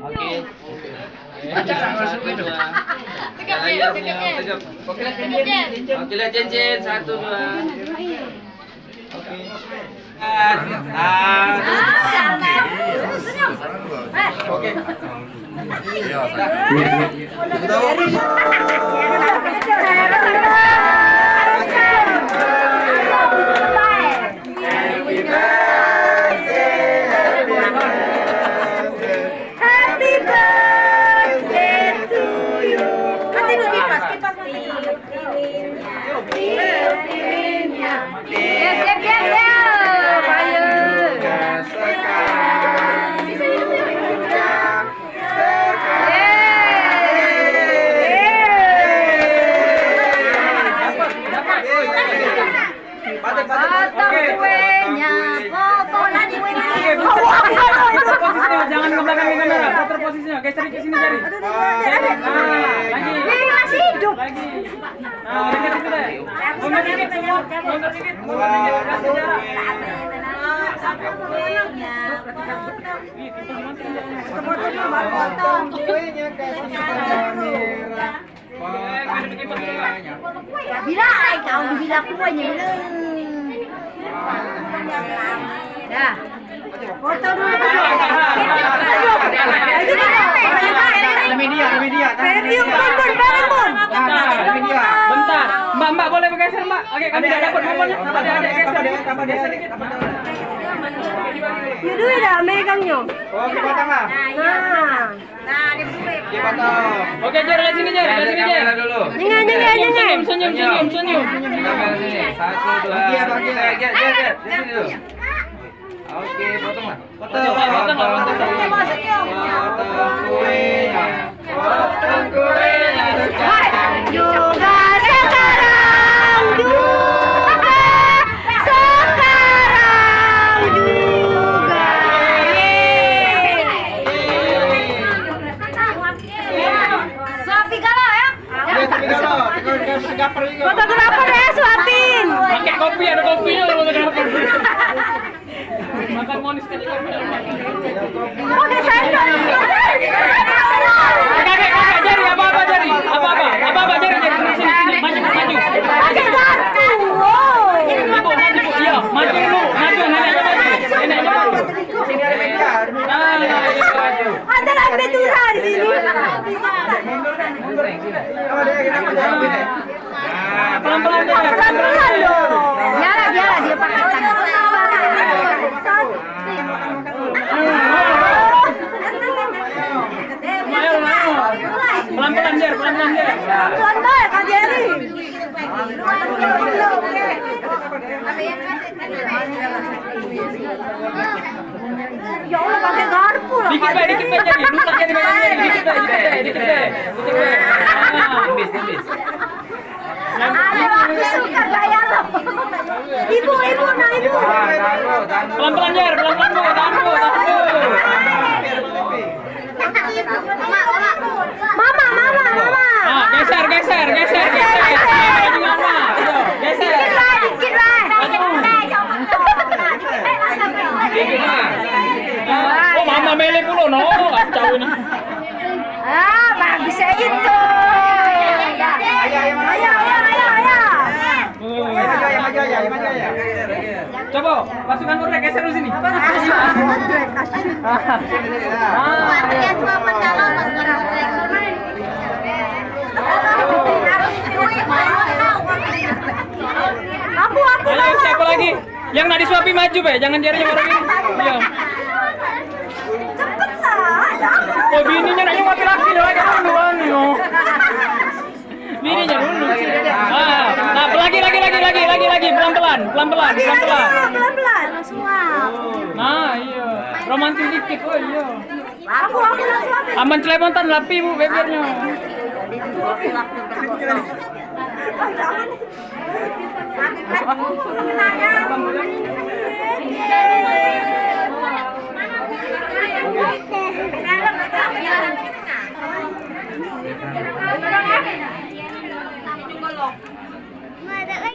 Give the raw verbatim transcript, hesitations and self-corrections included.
Oke. Tegap, tegap, tegap. Oke, lihat cincin. Satu, dua. Oke. Ah, ah. Oke. Happy birthday to you. Nanti dulu kipas, kipas nanti. Tiup lilinnya. Tiup lilinnya. Tiup, tiup, tiup, tiup. Ayo. Yeay. Potong kuenya, potong kuenya. Oke, putar. Putar posisinya, jangan ke belakang kamera. Putar posisinya, geser dikit sini jari. Nah, lagi. Ini masih hidup. Lagi. Nah, dikit situ deh. Mundur dikit semua, mundur dikit, mundur dikit. Kasih jarak. Ih, tipe gimana sih? Potong kuenya, kasih kamera. Bila ai kau bila kuenya bener. Dah. Foto dulu. Ada media, ada media. Pergi, Bun, Bun, bangun, Bun. Nah, nah, ada media. Bentar. Mbak, Mbak boleh bergeser, Mbak? Oke, kami dah dapat momennya. Ada, ada, geser dikit. Geser dikit. Yaudah, dah megangnyo. Oh, kita tengah. Nah. Nah, dia berdua. Dia potong. Oke, Jer, lihat sini, Jer. Lihat sini, Jer. Kamera dulu. Nyengah, nyengah, nyengah. Senyum, senyum, senyum, senyum. Kamera sini. Satu, dua. Dia, dia, dia, dia, dia. Di sini dulu. Oke, potong lah. Potong, potong, potong. Potong kuenya. Potong kuenya. Juga sekarang, juga sekarang juga. Suapi galau ya? Iya, suapi galau. Fotografer ya, suapin. Pakai kopi, ada kopinya kalau fotografer. Makan monis tadi kopi. Pakai sendok. Kakek, kakek, jari, apa-apa, jari. Apa-apa, apa-apa, jari, jari. Sini, sini, sini. Maju, maju. Pakai garpu. Woi. Ibu, maju, Bu. Iya, maju dulu. Maju, nenek, maju. Nenek, maju. Sini ada meja. Nah, iya, iya, maju. Ada lambe turah di sini. Pelan-pelan, Dek. Pelan-pelan dong. Biarlah, biarlah dia pakai tangan. Pelan-pelan, Jer, pelan-pelan, Jer. Pelan-pelan, Kak Jerry. Ya Allah, pakai garpu lah. Dikit bae, dikit bae, jadi. Rusak jadi, megang jadi. Dikit bae, dikit bae, dikit bae. Dikit bae. Ah. Tipis, tipis. Ada waktu suka gaya lo. Ibu, ibu, nah, ibu. Pelan-pelan, Jer, pelan-pelan, Bu. Tahan, Bu, tahan, Bu. Mama, mama, mama. Ah, geser, geser, geser, geser. Geser, geser. Mama, geser. Geser. Dikit lah, dikit lah. Aduh. Dikit lah. Oh, mama mele pulo, no. Kacau ini. Ah, bagus ya itu. Ayo, ayo, ayo, ayo, ayo. Coba, pasukan Murdek geser dulu sini. Ah. Aku, aku, ayo, siapa lagi? Yang nak disuapi maju be, jangan diare orang ini. Iya. Cepet lah, ada apa? Oh, bininya nak nyuapi laki dia lagi duluan, yo. Bininya dulu. Ah, nah, lagi, lagi, lagi, lagi, lagi, lagi, pelan-pelan, pelan-pelan, pelan-pelan. Pelan-pelan. Suap. Nah, iya. Romantis dikit, oh iya. Aku, aku nak suapin. Aman celemotan, lapi, Bu, bebernya. Masuk, ah.